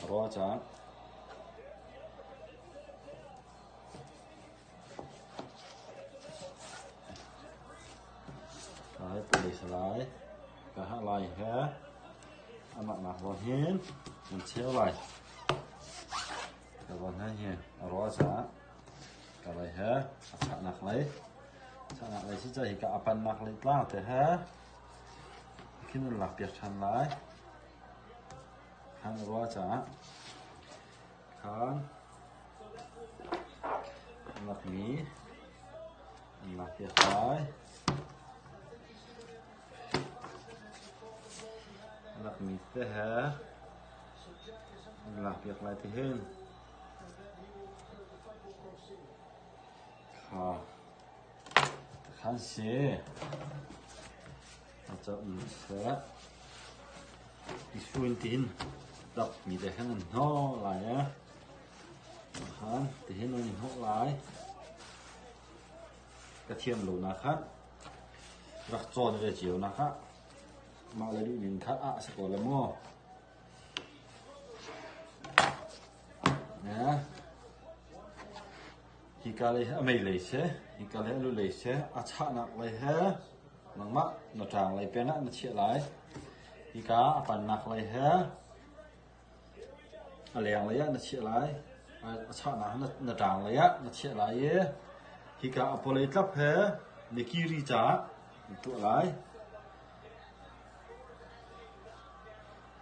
Rawl caan. Lai police lai. Ka ha lai he. Amah nak von hin. An cheu lai. Ka von he hi. Rawl caan. Ka lai he. A chahnak lei. Chahnak lei si ca hi ka apannak lei tlang te he. Khin an lak piak ṭhan lai. Khan a ruah caah khan an lakmi an lak piak lai. An lakmi te he an lak piak lai ti hin. Kha khan si. Ifuin tiin dapmi te khan an hnawh lai i khan tihin an i hnawh lai. Ka thiam lo nak khan rak cawn ve cio nak ah mah le duh ning kha ah a si ko le maw. Hika lei hi a mei lei si, hika lei a lu lei si, a chahnak lei he nangmah na ṭang lei peng ah na chiah lai. Hika a pannak lei he a leng lei ah na chiah lai. A chahnak na ṭang lei ah na chiah lai i hika a pawlei tlap he na kiri caah na tuah lai.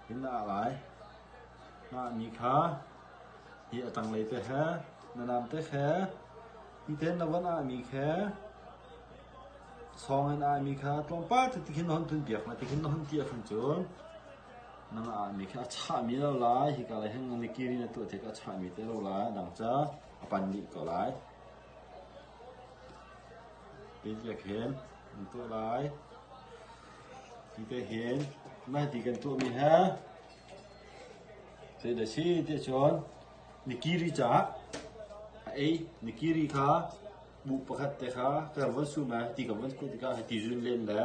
Hin na ah lai. Na ahmi kha hi a tanglei te he na nam te he hi te na van ahmi khe sawng in ahmi kha tlawmpal cu tikhin na hon tun piak na tikhin na hon ti ahkhan cun nang ahmi kha a chahmi lo lai hika lei hin na kiri na tuah tik a chahmi te lo lai dang ca a pan dih ko lai ti tiak hin an tuah lai ti te hin mah ti kan tuahmi he Zeidah si tiah cun nikiri caah a ei. Nikiri kha bu pakhat te kha kan von sum i ti kan von kuh tikah hiti zun len le.